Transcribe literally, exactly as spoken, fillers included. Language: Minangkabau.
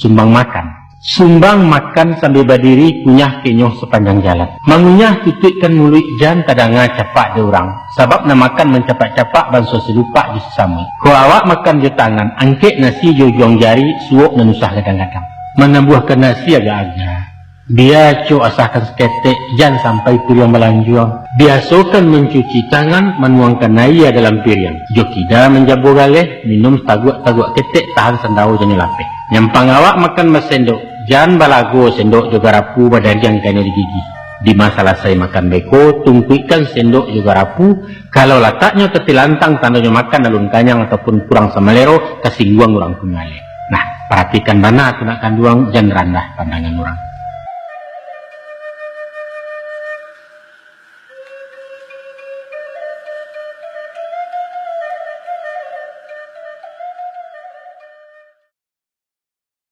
Sumbang makan. Sumbang makan sambil badiri, kunyah kenyoh sapanjang jalan. Mangunyah tutuikkan muluik, jan tadanga capak dek urang. Sabab nan makan mancapak-capak, banso silupak jo sisamuik. Kok awak makan jo tangan, angkek nasi jo ujuang jari, suok nan usah gadang-gadang. Manambuahkan nasi agak-agak. Bia cok asahkan saketek, jan sampai piriang balanjuang. Biasokan mancuci tangan, manuangkan aia dalam piriang. Jo kida manjabo galeh, minum taguak-taguak ketek, tahan sandao janyo lapeh. Nyampang awak makan basendok, jan balago sendok jo garapu badariang kanai di gigi. Dima salasai makan beko, tungkuikkan sendok jo garapu, kalau lataknyo tatilantang tandonyo makan alun kanyang ataupun kurang samalero, tasingguang urang tu maleh. Nah, paratikan bana tu nak kanduang, jan randah pandangan urang.